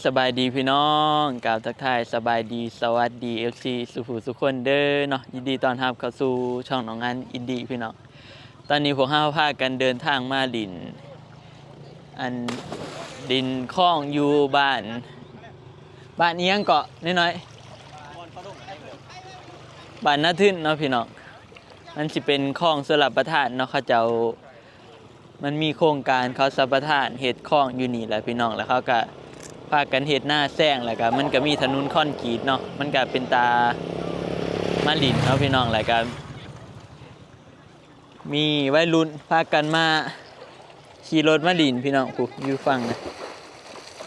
ສະບາຍດີພີ່ນ້ອງ ກ່າວທັກທາຍສະບາຍດີ ສະຫວັດດີ ເອັຟຊີ ສູ່ຜູ້ສູ່ຄົນເດີເນາະ. ຍິນດີຕ້ອນຮັບເຂົ້າສູ່ຊ່ອງນ້ອງອັນອິນດີພີ່ນ້ອງ. ຕອນນີ້ພວກເຮົາພາກັນເດີນທາງມາຫຼິ້ນ ອັນ ຫຼິ້ນຄອງຢູ່ບ້ານ ບ້ານອີ່ຫຍັງເກາະນ້ອຍໆ ບ້ານນາທຶນເນາະພີ່ນ້ອງ. ມັນຊິເປັນຄອງຊົນລະປະທານເນາະ ເຂົາເຈົ້າ ມັນມີໂຄງການເຂົາສຳປະທານເຮັດຄອງຢູ່ນີ້ແຫຼະພີ່ນ້ອງ ແລ້ວເຂົາກະພາກັນເຮັດນາແຊງ ແລ້ວກະມັນກະມີຖະໜົນຄອນກຣີດເນາະ ມັນກະເປັນຕາມາຫຼິ້ນເນາະພີ່ນ້ອງ. ແລ້ວກະມີໄວລຸ້ນພາກັນມາຂີ່ລົດມາຫຼິ້ນພີ່ນ້ອງ ຜູ້ຢູ່ຝັ່ງນະ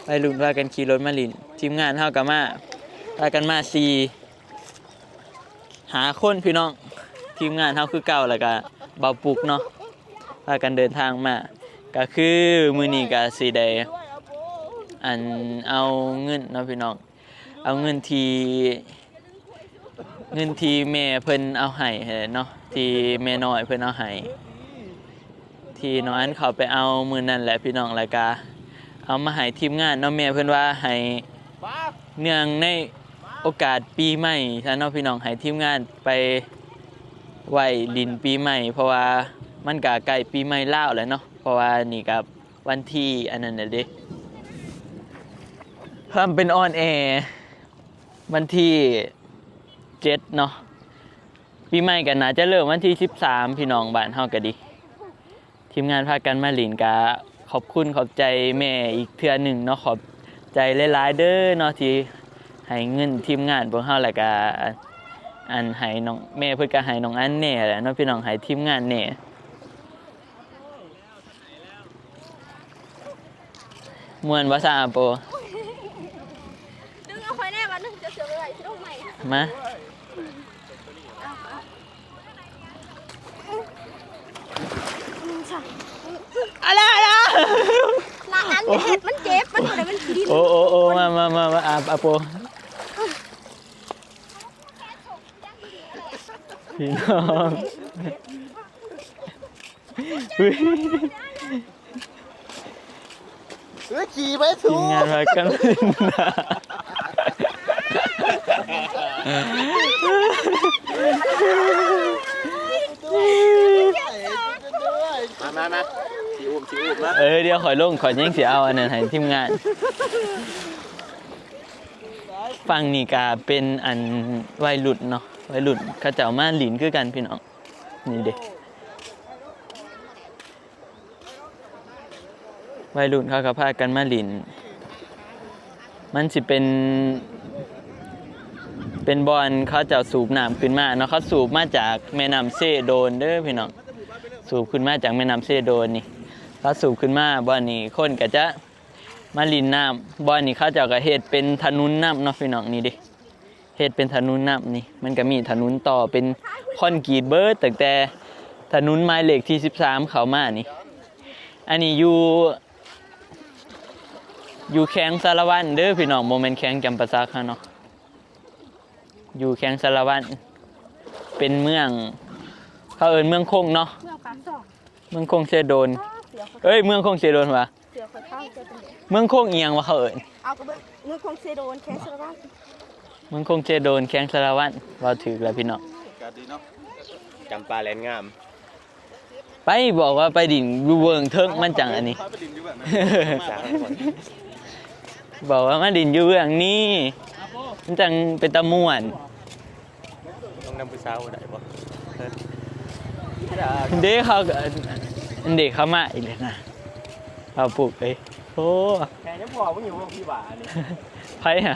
ໄວລຸ້ນພາກັນຂີ່ລົດມາຫຼິ້ນ. ທີມງານເຮົາກະມາ ພາກັນມາສີ່ ຫ້າຄົນພີ່ນ້ອງ ທີມງານເຮົາຄືເກົ່າ ແລ້ວກະບ່າວປຸກເນາະ ພາກັນເດີນທາງມາ. ກະຄືມື້ນີ້ກະຊິໄດ້ ອັນ ເອົາເງິນເນາະພີ່ນ້ອງ ເອົາເງິນທີ່ ເງິນທີ່ແມ່ເພິ່ນເອົາໃຫ້ຫັ້ນແຫຼະເນາະ ທີ່ແມ່ນ້ອຍເພິ່ນເອົາໃຫ້ ທີ່ນ້ອງອັນເຂົ້າໄປເອົາມື້ນັ້ນແຫຼະພີ່ນ້ອງ ແລ້ວກະເອົາມາໃຫ້ທີມງານເນາະ. ແມ່ເພິ່ນວ່າໃຫ້ເນື່ອງໃນໂອກາດປີໃໝ່ຊັ້ນເນາະພີ່ນ້ອງ ໃຫ້ທີມງານໄປໄຫວ້ຫຼິ້ນປີໃໝ່ ເພາະວ່າມັນກະໃກ້ປີໃໝ່ລາວແລ້ວເນາະ ເພາະວ່ານີ້ກະວັນທີອັນນັ້ນແຫຼະເດ້ ພາມເປັນອອນແອ ວັນທີເຈັດເນາະ ປີໃໝ່ກະໜ້າຈະເລີ່ມວັນທີສິບສາມ ພີ່ນ້ອງ. ບ້ານເຮົາກະດີ ທີມງານພາກັນມາຫຼິ້ນ ກະຂອບຄຸນຂອບໃຈແມ່ອີກເທື່ອໜຶ່ງເນາະ ຂອບໃຈຫຼາຍໆເດີເນາະ ທີ່ໃຫ້ເງິນທີມງານພວກເຮົາ ແລ້ວກະ ອັນ ໃຫ້ນ້ອງ ແມ່ເພິ່ນກະໃຫ້ນ້ອງອັນແດ່ແຫຼະເນາະພີ່ນ້ອງ ໃຫ້ທີມງານແດ່. ມ່ວນບໍ່ຊາໂປ? ດຶງເອົາຂ້ອຍແດ່ບາດໜຶ່ງ ຈະເສືອໄວ້ຊິລົງໃໝ່ ມາ ອາລາ ອາລາ ນາອັນເຮັດມັນເຈັບ ມັນບໍ່ໄດ້ ມັນຂີ້ດິນ. ໂອ້ ໂອ້ ໂອ້ ມາ ມາ ມາ ມາ ອາ ອາໂປ ພີ່ນ້ອງ. ເອີ ຂີ່ໄປ ທີມງານພາກັນ ມາ ມາ ມາ ຊິອຸ້ມ ຊິອຸ້ມ ມາ. ເອີ ດຽວຂ້ອຍລົງ ຂ້ອຍຍັງຊິເອົາອັນນັ້ນໃຫ້ທີມງານ. ຝັ່ງນີ້ກະເປັນອັນໄວລຸ້ນເນາະ ໄວລຸ້ນເຂົາເຈົ້າມາຫຼິ້ນຄືກັນພີ່ນ້ອງ. ນີ້ເດ້ ໄວລຸ້ນເຂົາກະພາກັນມາຫຼິ້ນ ມັນຊິເປັນ ເປັນບ່ອນເຂົາເຈົ້າສູບນ້ຳຂຶ້ນມາເນາະ ເຂົາສູບມາຈາກແມ່ນ້ຳເຊໂດນເດີພີ່ນ້ອງ ສູບຂຶ້ນມາຈາກແມ່ນ້ຳເຊໂດນນີ້ ເຂົາສູບຂຶ້ນມາບ່ອນນີ້ ຄົນກະຈະມາຫຼິ້ນນ້ຳ. ບ່ອນນີ້ເຂົາເຈົ້າກະເຮັດເປັນຖະໜົນນຳເນາະພີ່ນ້ອງ ນີ້ເດ້ ເຮັດເປັນຖະໜົນນຳນີ້ ມັນກະມີຖະໜົນຕໍ່ເປັນຄອນກຣີດເບີດ ຕັ້ງແຕ່ຖະໜົນໝາຍເລກທີສິບສາມເຂົ້າມານີ້. ອັນນີ້ຢູ່ ຢູ່ແຂວງສາລະວັນເດີພີ່ນ້ອງ ບໍ່ແມ່ນແຂວງຈຳປາສັກເຮົາເນາະ ຢູ່ແຂວງສາລະວັນ ເປັນເມືອງ ເຂົາເອີ້ນເມືອງຄົງເນາະ ເມືອງປາກຊ່ອງ ເມືອງຄົງເຊໂດນ. ເອີຍ ເມືອງຄົງເຊໂດນຫວາ? ເມືອງຄົງອີ່ຫຍັງວະເຂົາເອີ້ນ? ເອົາກະເບິ່ງ ເມືອງຄົງເຊໂດນ ແຂວງສາລະວັນ ເມືອງຄົງເຊໂດນ ແຂວງສາລະວັນ ເວົ້າຖືກແລ້ວພີ່ນ້ອງ. ຈຳປາແລນງາມ ໄປບອກວ່າໄປດິນຢູ່ເບື້ອງເທິງ ມັນຈັ່ງອັນນີ້ ບອກວ່າມາດິນຢູ່ເບື້ອງນີ້ ມັນຈັ່ງເປັນຕາມ່ວນ. ຕ້ອງນຳຜູ້ສາວໄດ້ບໍ່? ເດ້ ເຂົາ ອັນເດ້ ເຂົາມາອີກແລ້ວນະ ເອົາປຸກເອີຍ. ໂອ້ ແຄ່ຍັງພໍມຶງຢູ່ບໍ່ ພີ່ຫວານີ້ ໃຜຫະ?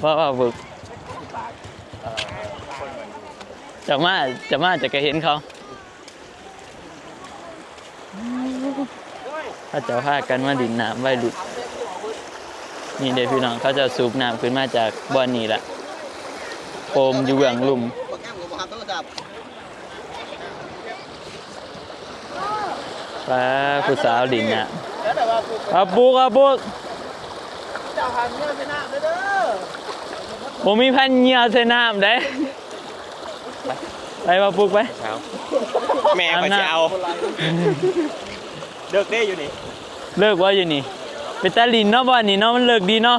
ບໍ່ ເອົາປຸກ ຈະມາ ຈະມາ ຈະກະເຫັນເຂົາ. ເຂົາເຈົ້າພາກັນມາຫຼິ້ນນ້ຳໄວລຸ້ນ. ນີ້ເດ້ພີ່ນ້ອງ ເຂົາເຈົ້າສູບນ້ຳຂຶ້ນມາຈາກບ່ອນນີ້ລະ ໂປມຢູ່ເບື້ອງລຸ່ມ. ປາ ຜູ້ສາວຫຼິ້ນນ້ຳ. ເອົາປຸກ ເອົາປຸກ ບໍ່ມີພັນເຫຍື່ອໃສ່ນ້ຳເດ້. ໄປ ບ່າວປຸກໄປ. ສາວ ແມ່ຂ້ອຍຊິເອົາ. ເລີກເດ້ຢູ່ນີ້ ເລີກບໍ່ຢູ່ນີ້? ເປັນຕາຫຼິ້ນເນາະ ບ່ອນນີ້ເນາະ ມັນເລິກດີເນາະ.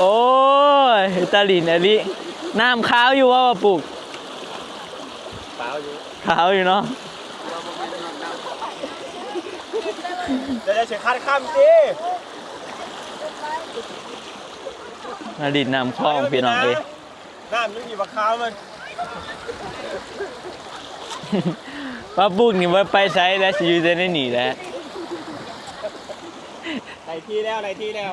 ໂອ້ຍ ເປັນຕາຫຼິ້ນອີ່ຫຼີ. ນ້ຳຂາວຢູ່ບໍ່ ປ້າປຸກ? ຂາວຢູ່ ຂາວຢູ່ເນາະ. ຈະໄດ້ຊິຂັດຄຳຕິ ມາຫຼິ້ນນ້ຳຂອງພີ່ນ້ອງເອີຍ. ນ້ຳຢູ່ນີ້ບັກຂາວມັນ ປ້າປຸກນີ້ບໍ່ໄປໃສແລ້ວ ຊິຢູ່ແຕ່ໃນນີ້ແຫຼະ. ໄດ້ທີ່ແລ້ວ ໄດ້ທີ່ແລ້ວ.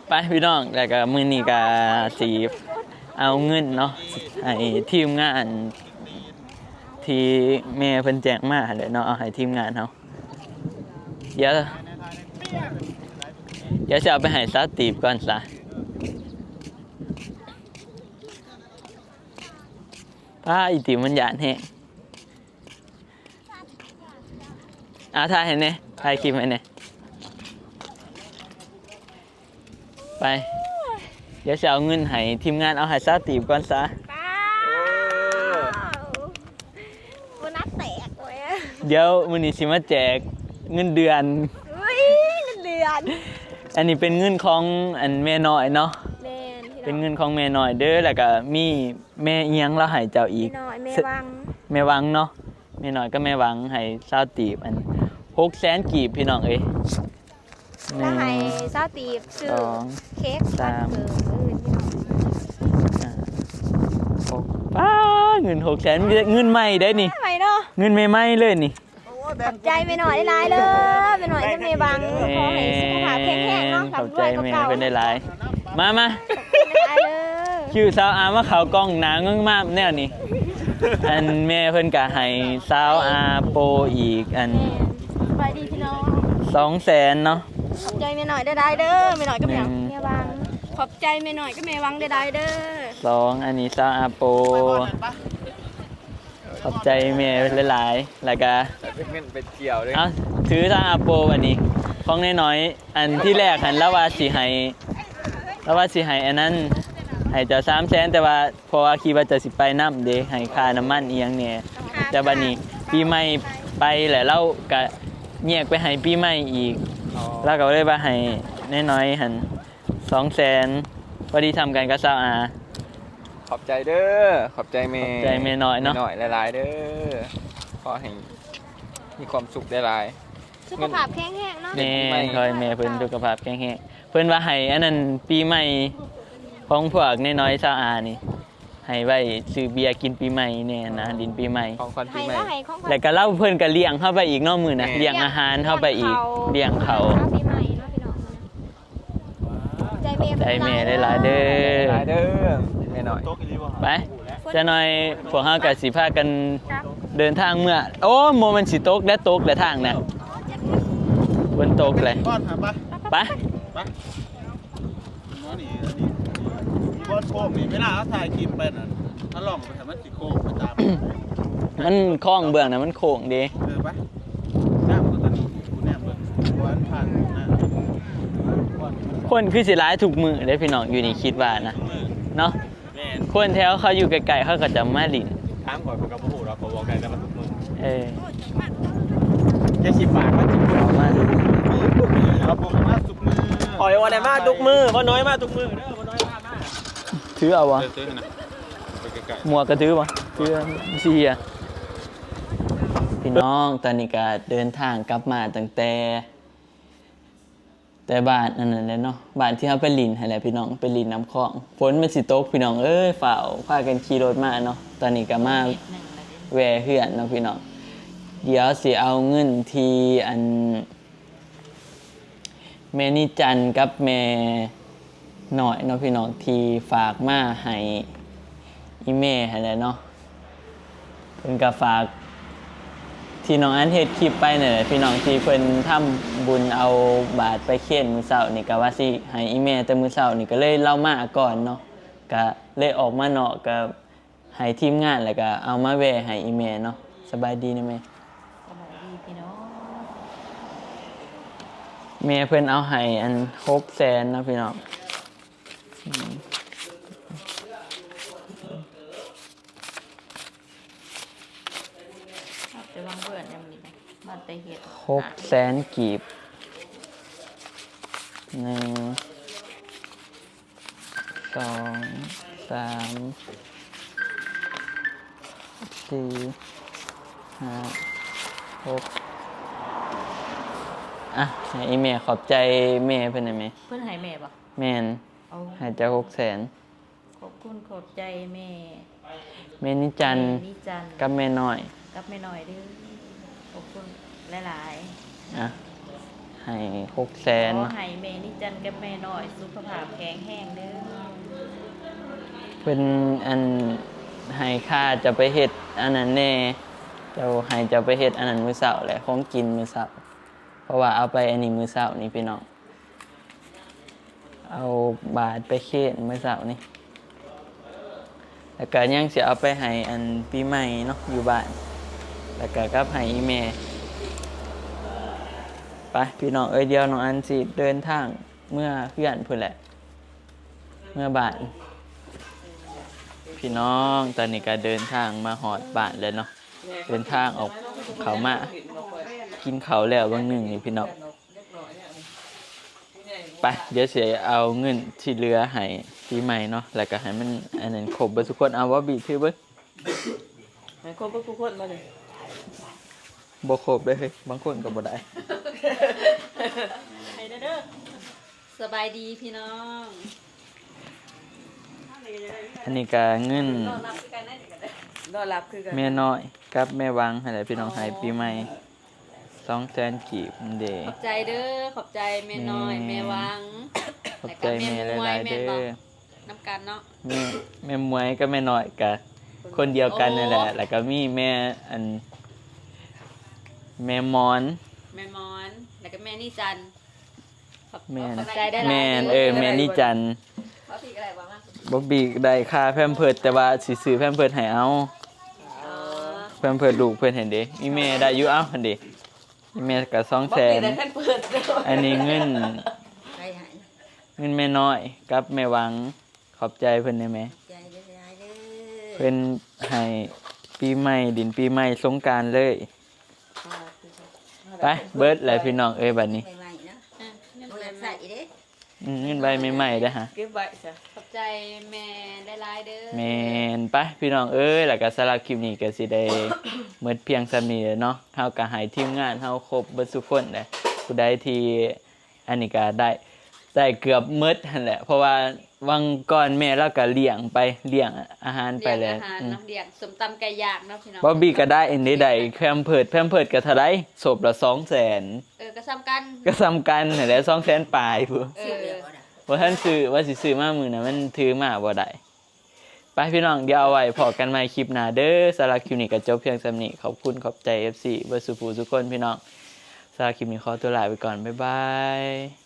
ໄປພີ່ນ້ອງ ແລ້ວກໍມື້ນີ້ກໍຊິເອົາເງິນເນາະ ໃຫ້ທີມງານທີ່ແມ່ເພິ່ນແຈ້ງມາຫັ້ນແຫຼະເນາະ ເອົາໃຫ້ທີມງານເຮົາ. ດຽວ ດຽວຊິເອົາໄປໃຫ້ສາວຕີບກ່ອນຊະ. ປ້າ ອີຕີບມັນຢ້ານແຮງ. ອາ ຖ່າຍໃຫ້ແດ່ ຖ່າຍຄລິບໃຫ້ແດ່. ໄປ ດຽວຊິເອົາເງິນໃຫ້ທີມງານ ເອົາໃຫ້ສາວຕີບກ່ອນຊະ. ວ້າວ ໂບນັສແຕກເວີຍ. ດຽວມື້ນີ້ຊິມາແຈກເງິນເດືອນ. ອຸ້ຍ ເງິນເດືອນ. ອັນນີ້ເປັນເງິນຂອງອັນແມ່ນ້ອຍເນາະ. ແມ່ນ ເປັນເງິນຂອງແມ່ນ້ອຍເດີ ແລ້ວກໍມີແມ່ອີ່ຫຍັງລາວໃຫ້ເຈົ້າອີກ? ແມ່ນ້ອຍ ແມ່ວັງ ແມ່ວັງເນາະ. ແມ່ນ້ອຍກັບແມ່ວັງໃຫ້ຊາວຕີບ ອັນ ຫົກແສນກີບ ພີ່ນ້ອງເອີຍ. ລາວໃຫ້ຊາວຕີບຊື້ ໜຶ່ງ ສອງ ເຄັກ ສາມ ວັນເກີດມື້ອື່ນ ພີ່ນ້ອງ. ຫ້າ ຫົກ ປ້າ ເງິນຫົກແສນ ມີແຕ່ເງິນໃໝ່ເດ້ນີ້ ໃໝ່ເນາະ ເງິນໃໝ່ໆເລີຍນີ້. ຂອບໃຈແມ່ນ້ອຍຫຼາຍໆເດີ ແມ່ນ້ອຍກັບແມ່ວັງ ແມ່ນ ຂໍໃຫ້ສຸຂະພາບແຂງແຮງເນາະ ຂອບໃຈແມ່ເພິ່ນຫຼາຍໆ. ມາ ມາ ຄິວສາວອາມາເຂົ້າກ້ອງໜ້າງາມໆແນວນີ້. ອັນແມ່ເພິ່ນກະໃຫ້ສາວອາໂປອີກ ອັນ ແມ່ນ ສະບາຍດີພີ່ນ້ອງ ສອງແສນເນາະ. ຂອບໃຈແມ່ນ້ອຍຫຼາຍໆເດີ ແມ່ນ້ອຍກັບແມ່ ໜຶ່ງ ແມ່ວັງ ຂອບໃຈແມ່ນ້ອຍກັບແມ່ວັງຫຼາຍໆເດີ. ສອງ ອັນນີ້ສາວອາໂປ ຂອບໃຈແມ່ຫຼາຍໆ ແລ້ວກະ ເອົາ ຖືຊະອາໂປ ອັນນີ້ຂອງນ້ອຍໆ. ອັນທີແລກຫັ້ນລາວວ່າຊິໃຫ້ ລາວວ່າຊິໃຫ້ອັນນັ້ນ ໃຫ້ເຈົ້າສາມແສນ ແຕ່ວ່າ ເພາະວ່າຄິດວ່າເຈົ້າຊິໄປນຳເດ້ ໃຫ້ຄ່ານ້ຳມັນອີ່ຫຍັງແດ່. ແຕ່ບັດນີ້ປີໃໝ່ໄປແລ້ວ ລາວກະແຍກໄປໃຫ້ປີໃໝ່ອີກ. ອໍ ລາວກະເລີຍວ່າໃຫ້ນ້ອຍໆຫັ້ນ ສອງແສນ ພໍດີສ່ຳກັນກັບສາວອາ. ຂອບໃຈເດີ ຂອບໃຈແມ່ ຂອບໃຈແມ່ນ້ອຍເນາະ ແມ່ນ້ອຍຫຼາຍໆເດີ ຂໍໃຫ້ມີຄວາມສຸກຫຼາຍໆ ສຸຂະພາບແຂງແຮງເນາະ. ແມ່ນ ຂໍໃຫ້ແມ່ເພິ່ນສຸຂະພາບແຂງແຮງ. ເພິ່ນວ່າໃຫ້ອັນນັ້ນ ປີໃໝ່ຂອງພວກນ້ອຍໆຊາວອານີ້ ໃຫ້ໄວ້ຊື້ເບຍກິນປີໃໝ່ແດ່ນະ ດິນປີໃໝ່ ຂອງຂວັນປີໃໝ່ ໃຫ້ວ່າໃຫ້ຂອງຂວັນ ແລ້ວກະລາວເພິ່ນກະລ້ຽງເຮົາໄປອີກເນາະ ມື້ນະ ແມ່ນ ລ້ຽງອາຫານເຮົາໄປອີກ ລ້ຽງເຂົ້າ ລ້ຽງເຂົ້າ ເອົາປີໃໝ່ເນາະພີ່ນ້ອງ. ໃຈແມ່ ໃຈແມ່ຫຼາຍໆເດີ ຫຼາຍເດີແມ່ນ້ອຍ. ໄປ ຈັກໜ່ອຍພວກເຮົາກະຊິພາກັນເດີນທາງເມືອ. ໂອ້ ບໍ່ແມ່ນຊິຕົກແລ້ວ ຕົກແລ້ວທາງນະ ຝົນຕົກແລ້ວ. ໄປ ໄປ ບ່ອນໂຄ້ງນີ້ ເວລາເຮົາຖ່າຍຄລິບໄປນັ້ນ ເຮົາລອງໄປໃຫ້ມັນຊິໂຄ້ງໄປຕາມ ມັນຄອງເບື້ອງນະ ມັນໂຄ້ງເດ້. ເອີ ໄປ ນ້ຳກໍຕົວນີ້ ກູແນມເບິ່ງ ບໍ່ທັນຜ່ານນະ. ຄົນຄືຊິຫຼາຍທຸກມື້ເດ້ພີ່ນ້ອງ ຢູ່ນີ້ຄິດວ່ານະ ເນາະ. ແມ່ນ ຄົນແຖວເຂົາຢູ່ໃກ້ໆ ເຂົາກໍຈະມາຫຼິ້ນ. ຖາມຂ້ອຍ ຂ້ອຍກໍບໍ່ຮູ້ດອກ ຂ້ອຍບອກໄດ້ແຕ່ວ່າທຸກມື້. ເອີ ຈັກສິບາດ ມັນຊິເອົາມາທຸກມື້ ເຂົາບອກມາທຸກມື້. ຂ້ອຍວ່າໄດ້ມາທຸກມື້ ບໍ່ນ້ອຍມາທຸກມື້ເດີ ບໍ່ນ້ອຍມາ ມາ. ຖືເອົາບໍ່? ເອີ ຖືຫັ້ນນະ ໄປໃກ້ໆ. ໝວກກໍຖືບໍ່? ຖື ຊິເຫຍ. ພີ່ນ້ອງ ຕອນນີ້ກໍເດີນທາງກັບມາຕັ້ງແຕ່ ແຕ່ບ້ານອັນນັ້ນແຫຼະເນາະ ບ້ານທີ່ເຮົາໄປຫຼິ້ນຫັ້ນແຫຼະພີ່ນ້ອງ ໄປຫຼິ້ນນ້ຳຂອງ. ຝົນມັນຊິຕົກພີ່ນ້ອງເອີຍ ຟ້າວພາກັນຂີ່ລົດມາເນາະ. ຕອນນີ້ກໍມາແວ່ເຮືອນເນາະພີ່ນ້ອງ. ດຽວຊິເອົາເງິນທີ່ອັນ ແມ່ນິດຈັນກັບແມ່ນ້ອຍເນາະພີ່ນ້ອງ ທີ່ຝາກມາໃຫ້ອີ່ແມ່ຫັ້ນແຫຼະເນາະ. ເພິ່ນກໍຝາກທີ່ນ້ອງອັນເຮັດຄລິບໄປນັ້ນແຫຼະພີ່ນ້ອງ ທີ່ເພິ່ນທຳບຸນເອົາບາດໄປເຄນມື້ເຊົ້ານີ້ ກໍວ່າຊິໃຫ້ອີ່ແມ່ແຕ່ມື້ເຊົ້ານີ້ ກໍເລີຍລາວມາກ່ອນເນາະ ກໍເລີຍອອກມານອກ ກໍໃຫ້ທີມງານ ແລ້ວກໍເອົາມາແວ່ໃຫ້ອີ່ແມ່ເນາະ. ສະບາຍດີນະແມ່. ສະບາຍດີພີ່ນ້ອງ. ແມ່ເພິ່ນເອົາໃຫ້ອັນ ຫົກແສນເນາະພີ່ນ້ອງ. ແຕ່ວ່າເບື່ອນຍັງມີນະ ມາແຕ່ເຮັດ ຫົກແສນກີບ. ໜຶ່ງ ສອງ ສາມ ສີ່ ຫ້າ ຫົກ ອ່ະ ໃຫ້ອີ່ແມ່ຂອບໃຈແມ່ເພິ່ນໄດ້ແມ່. ເພິ່ນໃຫ້ແມ່ບໍ່? ແມ່ນ. ໂອ້ ໃຫ້ເຈົ້າຫົກແສນ. ຂອບຄຸນຂອບໃຈແມ່ ແມ່ນິຈັນ ແມ່ນິຈັນ ກັບແມ່ນ້ອຍ ກັບແມ່ນ້ອຍເດີ້. ຂອບຄຸນຫຼາຍໆ. ອ່ະ ໃຫ້ຫົກແສນ ຂໍໃຫ້ແມ່ນິຈັນກັບແມ່ນ້ອຍສຸຂະພາບແຂງແຮງເດີ້. ເພິ່ນ ອັນ ໃຫ້ຂ້າເຈົ້າໄປເຮັດອັນນັ້ນແດ່ ເຈົ້າ ໃຫ້ເຈົ້າໄປເຮັດອັນນັ້ນມື້ເຊົ້າແຫຼະ ຂອງກິນມື້ເຊົ້າ ເພາະວ່າເອົາໄປອັນນີ້ມື້ເຊົ້ານີ້ພີ່ນ້ອງ. ເອົາບາດໄປເຄນມື້ເຊົ້ານີ້ ແລ້ວກະຍັງຊິເອົາໄປໃຫ້ອັນປີໃໝ່ເນາະ ຢູ່ບ້ານ ແລ້ວກະກັບໃຫ້ອີ່ແມ່. ໄປພີ່ນ້ອງເອີຍ ດຽວນ້ອງອັນຊິເດີນທາງເມືອເຮືອນພຸ້ນແຫຼະ ເມືອບ້ານ. ພີ່ນ້ອງ ຕອນນີ້ກະເດີນທາງມາຮອດບ້ານແລ້ວເນາະ ເດີນທາງອອກເຂົ້າມາ ກິນເຂົ້າແລ້ວຫວ່າງໜຶ່ງນີ້ພີ່ນ້ອງ. ໄປ ດຽວຊິເອົາເງິນທີ່ເຫຼືອໃຫ້ປີໃໝ່ເນາະ ແລ້ວກະໃຫ້ມັນອັນນັ້ນຄົບເບິດທຸກຄົນ. ເອົາ ບອບບີ້ຖືເບິ່ງ ໃຫ້ຄົບເບິດທຸກຄົນບໍ່ນີ້? ບໍ່ຄົບເດ້ ບາງຄົນກະບໍ່ໄດ້. ໃຫ້ເດີ ສະບາຍດີພີ່ນ້ອງ. ອັນນີ້ກະເງິນ ນອນຫຼັບຄືກັນ ແມ່ນ້ອຍກັບແມ່ວັງຫັ້ນແຫຼະພີ່ນ້ອງ ໃຫ້ປີໃໝ່ ສອງແສນກີບເດ້. ຂອບໃຈເດີ ຂອບໃຈແມ່ນ້ອຍ ແມ່ວັງ ຂອບໃຈແມ່ຫຼາຍໆເດີ. ນຳກັນເນາະ ແມ່ ແມ່ໝວຍກັບແມ່ນ້ອຍກະຄົນດຽວກັນນັ້ນແຫຼະ ແລ້ວກະມີແມ່ ອັນ ແມ່ມອນ ແມ່ມອນ ແລ້ວກະແມ່ນິຈັນ. ແມ່ນ ຂອບໃຈຫຼາຍໆ ແມ່ນ ເອີ ແມ່ນິຈັນ. ບອບບີ້ກະໄດ້ ຄາແພມເພີດ ແຕ່ວ່າຊິຊື້ແພມເພີດໃຫ້ເອົາ ແພມເພີດລູກເພິ່ນຫັ້ນເດ້. ອີ່ແມ່ໄດ້ຢູ່ ເອົ້າ ຫັ້ນເດ້ ອີ່ແມ່ກະສອງແສນ. ອັນນີ້ເງິນ ເງິນແມ່ນ້ອຍກັບແມ່ວັງ ຂອບໃຈເພິ່ນແດ່ແມ່ ຂອບໃຈຫຼາຍໆເດີ ເພິ່ນໃຫ້ປີໃໝ່ ດິນປີໃໝ່ ສົງການເລີຍ. ໄປ ເບິດແລ້ວພີ່ນ້ອງເອີຍ ບາດນີ້ ໃໝ່ໆເນາະ ບໍ່ຢາກໃຊ້ເດ້. ອືມ ເງິນໃບໃໝ່ໆເດ້ຫະ ເກັບໄວ້ຊະ. ຂອບໃຈແມ່ຫຼາຍໆເດີ. ແມ່ນ. ໄປພີ່ນ້ອງເອີຍ ແລ້ວກະສຳລັບຄລິບນີ້ກະຊິໄດ້ໝົດພຽງສ່ຳນີ້ແຫຼະເນາະ. ເຮົາກະໃຫ້ທີມງານເຮົາຄົບເບິດທຸກຄົນແຫຼະ ຜູ້ໃດທີ່ ອັນນີ້ກະໄດ້ ໄດ້ເກືອບໝົດຫັ້ນແຫຼະ ເພາະວ່າຫວ່າງກ່ອນແມ່ລາວກະລ້ຽງໄປ ລ້ຽງອາຫານໄປແຫຼະ ລ້ຽງອາຫານເນາະ ອືມ ລ້ຽງສົ້ມຕຳໄກ່ຍ່າງເນາະພີ່ນ້ອງ. ບອບບີ້ກະໄດ້ອັນນີ້ ໄດ້ແພມເພີດ ແພມເພີດກະເທົ່າໃດ? ສົບລະສອງແສນ. ເອີ ກະສ່ຳກັນ ກະສ່ຳກັນຫັ້ນແຫຼະ ສອງແສນປາຍພຸ້ນ. ເອີ ບໍ່ທັນຊື້ ວ່າຊິຊື້ມາມື້ນັ້ນ ມັນຖືມາບໍ່ໄດ້. ໄປພີ່ນ້ອງ ດຽວເອົາໄວ້ພໍ້ກັນໃໝ່ຄລິບໜ້າເດີ. ສຳລັບຄລິບນີ້ກະຈົບພຽງສ່ຳນີ້ ຂອບຄຸນຂອບໃຈເອັຟຊີເບິດສູ່ຜູ້ສູ່ຄົນພີ່ນ້ອງ. ສຳລັບຄລິບນີ້ຂໍຕົວລາໄປກ່ອນ ບາຍບາຍ.